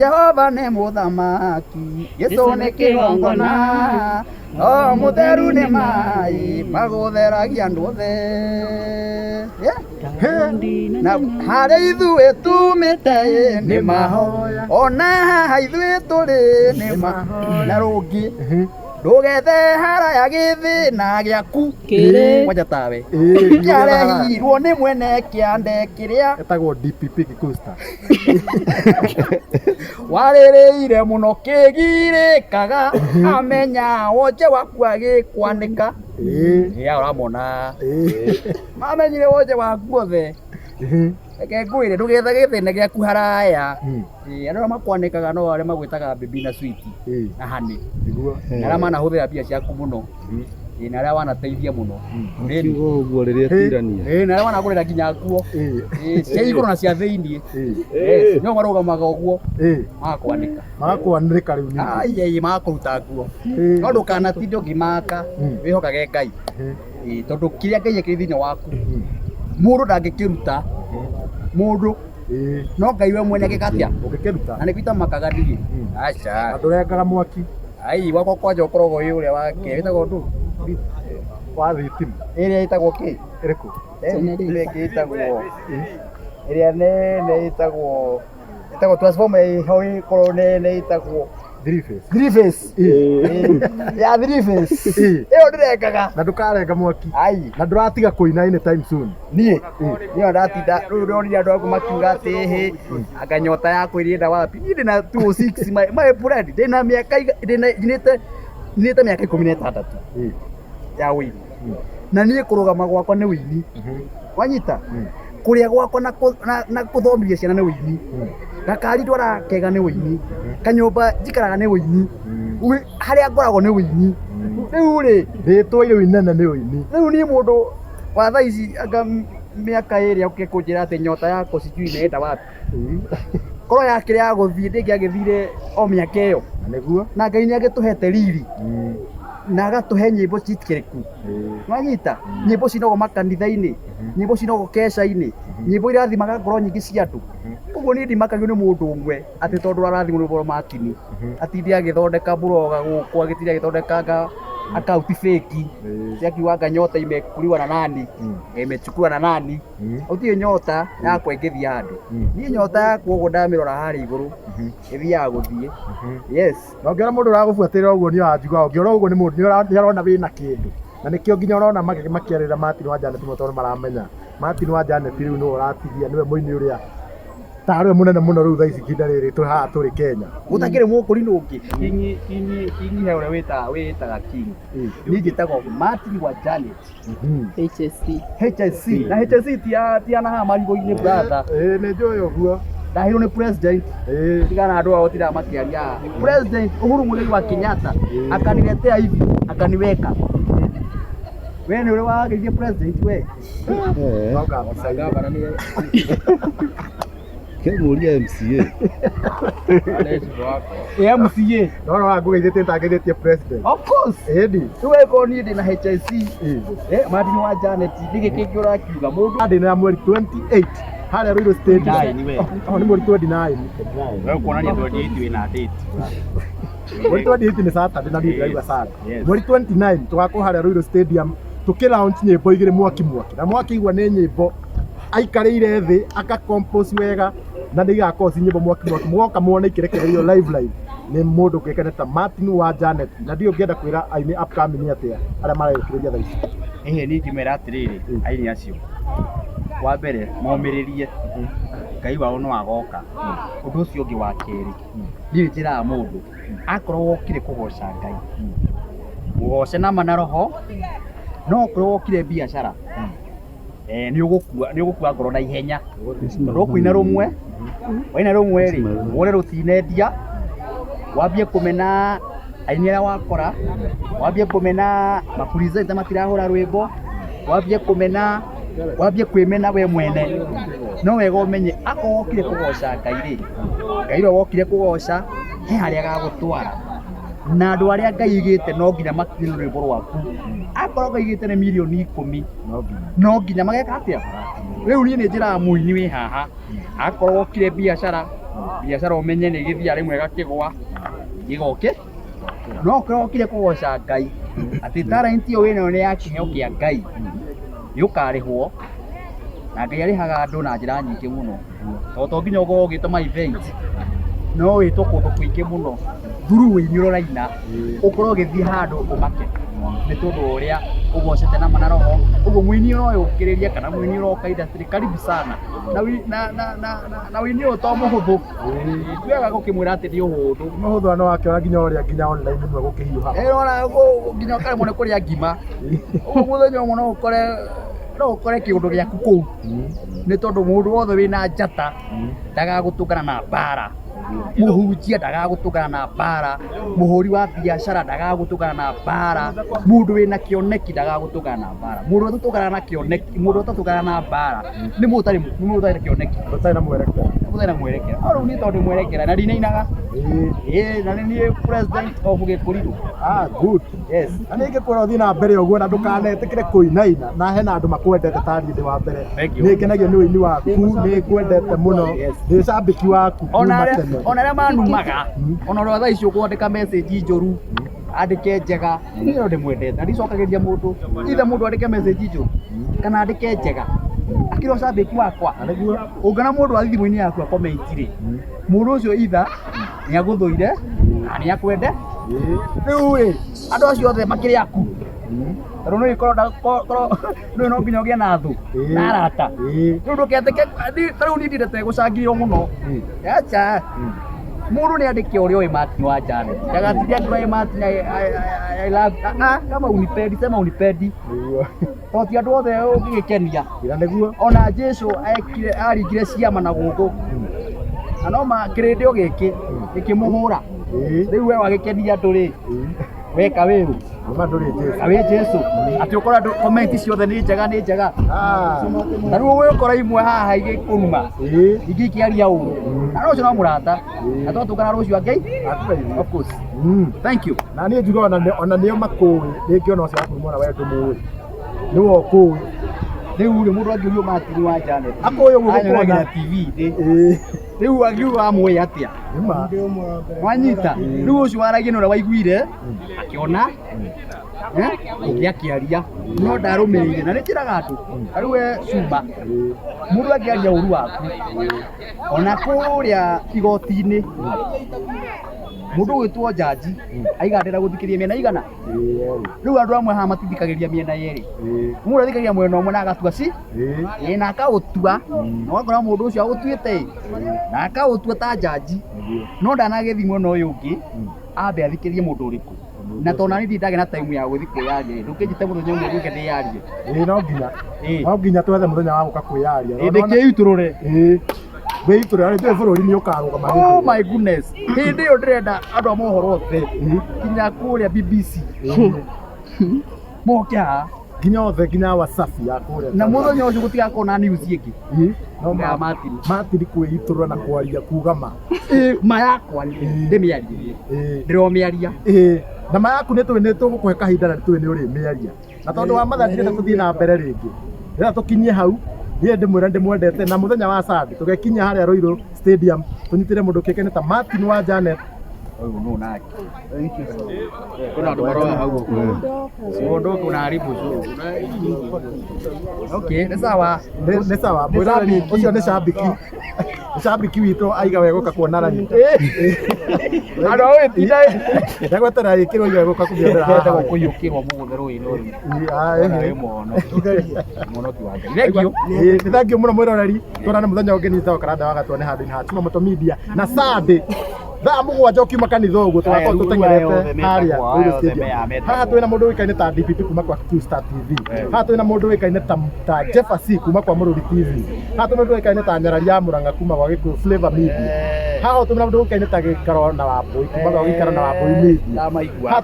Jehova nĩ mũthamaki, Jesũ nĩ kĩgongona, o mũtheru nĩ maĩ magũtheragia andũ othe. Yeah. Na harĩa ithuĩ tumĩte ĩ, nĩ mahoya, ona haha ithuĩ tũrĩ nĩ mahoya. Na rũngĩ ndũgethe haraya gĩthĩna gĩaku Kĩrĩ. kwanja tawe Ĩĩ, kĩarehirwo nĩ mwene kĩande kĩrĩa Etagwo DPP Gikusta. Warĩrĩire mũno kĩgirĩkaga amenya wonje waku agĩkwanĩka. Ya ũramona mamenyire wonje waku othe. Reke ngwĩre ndũgethe gĩthĩna gĩaku haraya. Ĩĩ, andũ arĩa makwanĩkaga no arĩa magwĩtaga baby na sweet na honey. Nĩguo. Na arĩa manahũthĩra mbia ciaku mũno. Ĩĩ, na arĩa wanateithia mũno. Ĩĩ. Kiugo ũguo rĩrĩa tirania. Ĩĩ, na arĩa wanagũrĩra nginya nguo. Ĩĩ, cia igũrũ na cia thĩiniĩ. Yes, no marũgamaga ũguo magakwandĩka. Magakwanĩrĩka rĩu ningĩ. Ai, ai, magakũruta nguo. No ndũkanatinde ũkĩmaka, wĩhokage Ngai. Ĩĩ, tondũ kĩrĩa Ngai ekĩrĩ thĩinĩ waku, mũndũ ndangĩkĩruta. Mũndũ no Ngai we mwene agĩka atĩa? Ũngĩkĩruta. Na nĩkĩo itamakaga niĩ. Aca. Na ndũrengaga mwaki. Ai, gwakwa kwanja ũkoragwo wĩ ũrĩa wa kĩ, wĩtagwo ndũ? Wa thitima. Ĩrĩa ĩtagwo kĩ? Ĩrĩkũ? Ĩrĩa ĩngĩ ĩtagwo ĩrĩa nene ĩtagwo transformer ĩho ĩkoragwo nene ĩtagwo Three phase. Three phase. Ya three phase. Ĩyo ndĩrengaga. Na ndũkarenga mwaki. Ai. Na ndũratiga kũina anytime soon. Niĩ niĩ ndatinda rĩu ndonire andũ aku makiuga atĩ hĩ anga nyota yakwa ĩrĩenda wapi. Niĩ ndĩna 206 my my friend, ndĩna mĩaka ndĩna nyinĩte mĩaka 16 ya ũini. Na niĩ kũrũgama gwakwa nĩ ũini. Wanyita? Kũrĩa gwakwa na kũthomithia ciana nĩ ũini. Gakari ndwaraga kega nĩ ũini. Kanyũmba njikaraga nĩ ũini. Harĩa ngoragwo nĩ ũini. Rĩu rĩ, Rĩtwa rĩu inene nĩ ũini. Rĩu niĩ mũndũ wa thaa ici anga mĩaka ĩrĩa ũke kũnjĩra atĩ nyota yakwa sijui inaenda wapi. Korwo yakĩrĩ ya gũthiĩ ndĩngĩagĩthire o mĩaka ĩyo. Nĩguo. Na Ngai nĩ agĩtũhete riri na agatũhe nyĩmbo ciĩtĩkĩrĩku. Nwanyita? Nyĩmbo cinagwo makanitha-inĩ, nyĩmbo cinagwo keca-inĩ, nyĩmbo irathimaga ngoro nyingĩ cia andũ. Ũguo niĩ ndimakagio nĩ mũndũ ũmwe atĩ tondũ arathimwo nĩ ũhoro Martin, atinde agĩthondeka mburoga gũkũ, agĩtinde agĩthondekanga akaunti fake cia kiuga nyota imekuliwa na nani, imechukuliwa na nani. Gũtirĩ nyota yakwa ĩngĩthiĩ handũ. Niĩ nyota yakwa ũguo ndamĩrora harĩa igũrũ, ĩthiaga gũthiĩ. Yes. Na ũngĩona mũndũ ũragũbuatĩrĩra ũguo nĩ ũranjigua, ũngĩona ũguo nĩ mũndũ nĩ arona wĩna kĩndũ. Na nĩkĩo nginya ũrona makĩarĩrĩra Martin wa Janet mũno tondũ maramenya Martin wa Janet rĩu nĩwe ũratigia, nĩwe mũini ũrĩa tarĩ we mũnene mũno rĩu thaa ici ihinda rĩrĩ twĩ haha tũrĩ Kenya. Gũtakĩrĩ mũkũrinũ ũngĩ. King, King, King he ũrĩa wĩtaga King. Niĩ njĩtagwo Martin wa Janet. HSC. HSC. Na HSC ti ya na haha marigũ-inĩ brother. Ĩĩ nĩ njũĩ ũguo. Ndaheirwo nĩ president. Tigana na andũ ao tindaga makĩaria. President Uhuru Muigai wa Kenyatta akaniletea hivi akaniweka. We nĩ ũrĩ wageithia president we? Kĩmũria MCA. Ĩ MCA. No no ngũgeithĩtie nĩtangeithĩtie president. Of course. Ĩni. Rĩu angĩkorwo niĩ ndĩna HSC, Martin wa Janet, nĩkĩ kĩngĩ ũrakiuga? Mũndũ Ndĩ na mweri 28 harĩa Ruiru Stadium. Nine, we. Oh, nĩ mweri 29. Wewe kuonania 28 wĩna date. Mweri 28 nĩ Saturday na niĩ ndĩrauga Sunday. Yes. Mweri 29 tũgakorwo harĩa Ruiru Stadium tũkĩ launch nyĩmbo igĩrĩ mwaki mwaki. Na mwakĩigua nĩ nyĩmbo aikarĩire thĩ aka compose wega na nĩ igakorwo ci nyĩmbo mwaki mwaki. Mũgoka muone ikĩrekererio live live nĩ mũndũ ũkĩkaine ta Martin wa Janet. Na ndiũ ngĩenda kwĩra aini upcoming atĩa arĩa mareyũkĩrĩria thaa ici. Ĩhĩ niĩ ingĩmera atĩrĩrĩ aini acio, wa mbere momĩrĩrie Ngai wao no agoka. Ũndũ ũcio ũngĩ wa kerĩ, niĩ nĩ njĩraga mũndũ akorwo wokire kũgoca Ngai, mũgoce nama na roho, no okorwo wokire biacara, nĩ ũgũkua ngoro na ihenya. Tondũ ũkũina rũmwe, waina rũmwe rĩ, wone rũtinendia, wambie kũmena aini arĩa wakora, wambie kũmena mapresenter matirahũra rwĩmbo, wambie kũmena, wambie kwĩmena we mwene. No wega ũmenye akorwo wokire kũgoca Ngai rĩ, Ngai ũrĩa wokire kũgoca he harĩa agagũtwara. Na andũ arĩa Ngai aigĩte no nginya makinye rwĩmbo rwaku. Akorwo Ngai aigĩte nĩ mirioni 10, no nginya mageka atĩa? Rĩu niĩ nĩ njĩraga mũini wĩ haha, akorwo wokire biacara, Biacara ũmenye nĩ ĩgĩthiaga rĩmwe ĩgakĩgwa ĩgoke no ũkorwo ũkire kũgoca Ngai atĩ talent ĩyo wĩnayo nĩ ya kĩheo kĩa Ngai nĩ ũkarĩhwo na Ngai arĩhaga andũ na njĩra nyingĩ mũno tondũ to nginya ũkorwo ũgĩtwo ma event no wĩtwo kũndũ kũingĩ mũno through ũini ũrĩa ũraina ũkorwo ũgĩthiĩ handũ ũmake nĩ tondũ wa ũrĩa ũgocete na mana roho ũguo mũini ũroyũkĩrĩria kana mũini ũroka industry karibu sana na na ũini ũyũ to mũhũthũ tuaga gũkĩmwĩra atĩ nĩ ũhũthũ. Mũhũthũ no wakĩona nginya ũrĩa nginya online mwe gũkĩhiũha. Ona nginya ũkaremwo nĩ kũrĩa ngima ũguo mũthenya ũmwe no ũkore kĩũndũ gĩaku kũu nĩ tondũ mũndũ wothe wĩna njata ndagagũtũngana na mbara, mũhunjia ndagagũtũngana na mbara, mũhũri wa biacara ndagagũtũngana na mbara, mũndũ wĩna kĩoneki ndagagũtũngana na mbara, mũndũ ũrĩa ũtatũnganaga na kĩoneki, mũndũ ũrĩa ũtatũnganaga na mbara nĩ mũndũ ũtarĩ nĩ mũndũ ũtarĩ na kĩoneki, Ũtarĩ na mwerekera. Ũtarĩ na mwerekera. No rĩu niĩ tondũ ndĩ mwerekera na ndinainaga. Ĩĩ na nĩ niĩ president of Gĩkũrirũ. Ah, good. Yes. Na nĩ ingĩkwĩra ũthiĩ na mbere ũguo na ndũkanetĩkĩre kũinaina na hena andũ makwendete ta niĩ ndĩ wa mbere. Thank you. Nĩ ngenagio nĩ ũini waku, nĩ ngwendete mũno. Yes. Ndĩ cambĩki waku Ona kuma arĩa tene. ona arĩa manumaga ona ũrĩa thaa ici ũkwandĩka message njũru andĩke njega niĩ no ndĩmwendete na ndicokagĩria mũndũ ithe mũndũ andĩke message njũru kana andĩke njega akĩrwo cambĩki wakwa Na nĩguo ũngĩona mũndũ athiĩ thimũ-inĩ yaku akomenti rĩ mũndũ ũcio itha nĩ agũthũire na nĩ akwende. Rĩu rĩ andũ acio othe makĩrĩ aku tondũ nĩ ũgĩkorwo nĩ no nginya ũgĩe na thũ na arata. Rĩu ndũketĩke ta rĩu niĩ ndiendete gũcangĩrwo mũno acha mũndũ nĩ andĩke ũrĩa ũĩ Martin wa Janet ndagatinde akiuga ĩ Martin I love ah kama unipendi sema unipendi Nĩguo. tondũ ti andũ othe ũngĩgĩkenia. Ira nĩguo. Ona Jesu ekire aringire ciama na gũkũ na no ma kĩrĩndĩ o gĩkĩ gĩkĩmũhũra. Rĩu we wagĩkenia andũ rĩ weka wĩru Nĩma ndũrĩ Jesu. Ka wĩ Jesu atĩ ũkora andũ comment ciothe nĩ njega nĩ njega. Ah. Na rĩu ũgũkora imwe haha igĩkũruma ingĩ ikĩaria ũru na rũciũ no mũrata na twatũngana rũciũ angĩ of course. Thank you. Na niĩ njuga ona nĩo makũĩ rĩngĩ ona ũcio wakuruma ona we ndũmũĩ nĩwe ũkũĩ. Rĩu rĩ mũndũ angĩũrio Martin wa Janet Akũĩ ũguo anyonagira gũkuona. TV-inĩ rĩu angiuga amũĩ atĩa Nĩma. Wanyita rĩu ũcio waragia nĩ ũrĩa waiguire akĩona ũngĩ akĩaria no ndarũmĩrĩire na nĩ njĩraga andũ ta rĩu we cuma mũndũ angĩaria ũru waku ona kũrĩa igoti-inĩ mũndũ ũgwĩtwo jaji aiga ndĩrenda gũthikĩrĩria mĩena igana. Rĩu andũ amwe haha matithikagĩrĩria mĩena yerĩ, mũndũ athikagĩrĩria mwena ũmwe na agatua ci ĩĩ na akaũtua na ũgakora mũndũ ũcio agũtuĩte ĩ na akaũtua ta jaji no ndanagĩthiĩ mwena ũyũ ũngĩ ambe athikĩrĩrie mũndũ ũrĩkũ na tondũ nani ndirĩ ndagĩa na time ya gũthiĩ kwĩyaria ndũkĩnjĩte mũthenya ũmwe ngũke ndĩyarie. Ĩĩ no nginya. Ĩĩ. No nginya twethe mũthenya wa gũka kwĩyaria. Ĩĩ ndĩkĩitũrũre. Ĩĩ. Wĩitũrũre rĩ bũrũri nĩ ũkarũgama. Oh my goodness. Hĩndĩ ĩyo ndĩrenda andũ a mohoro othe nginya kũrĩa BBC moke haha Nginya othe nginya Wasafi ya kũrĩa. Na mũthenya ũcio gũtigakorwo na news ĩngĩ. No Ya Martin. Martin kwĩitũrũra na kwaria kuga ma. Ĩĩ ma yakwa ndĩmĩarie. Ndĩromĩaria. Ĩĩ na ma yaku nĩ tũĩ nĩ tũgũkũhe kahinda na nĩ tũĩ nĩ ũrĩmĩaria. Na tondũ wa mathaa ndirenda tũthiĩ na mbere rĩngĩ. Ndĩrenda tũkinyie hau niĩ ndĩmwĩra ndĩmwendete na mũthenya wa Sunday tũgekinyia harĩa Ruiru Stadium tũnyitĩre mũndũ kĩkaine ta Martin wa Janet. Ũyũ nũ nake. Kuna andũ maroya hau ũguo. Uondoke unaharibu show. Okay, nĩ sawa. Nĩ sawa. Mwĩroreri ũcio nĩ cambiki. Nĩ cambiki witũ aiga we gũka kuona rani. Andũ a ũgĩtinda Ndagweterera ĩkĩrwo aiga we gũka kũmĩonera haha. Ndĩrenda gũkũiyũkĩrwo mũgũthe rũĩ-inĩ rũrũ. Wĩ mũhonoki wa Ngai. Thank you. Nĩ thank you mũno mwĩroreri. Tuonane mũthenya ũngĩ niĩ njĩtagwo Karanda wa Gatua nĩ handũ-inĩ ha Chuma Moto Media na Sunday thaa mũgwanja ũkiuma kanitha ũguo tũgakorwo tũteng'erete harĩa Ruiru Stadium. Haha twĩna mũndũ ũĩkaine ta DPP kuma kwa Kikuyu Star TV. Haha twĩna mũndũ ũĩkaine ta Jeffer C kuma kwa Mũrũri TV. Haha twĩna mũndũ ũĩkaine ta Nyarari ya Mũrang'a kuma gwa Gĩkũyũ Flavor Media. Haha twĩna mũndũ ũĩkaine ta Gĩikaro na Wambũi kuma gwa Gĩikaro na Wambũi Media. Ndamaigua. Haha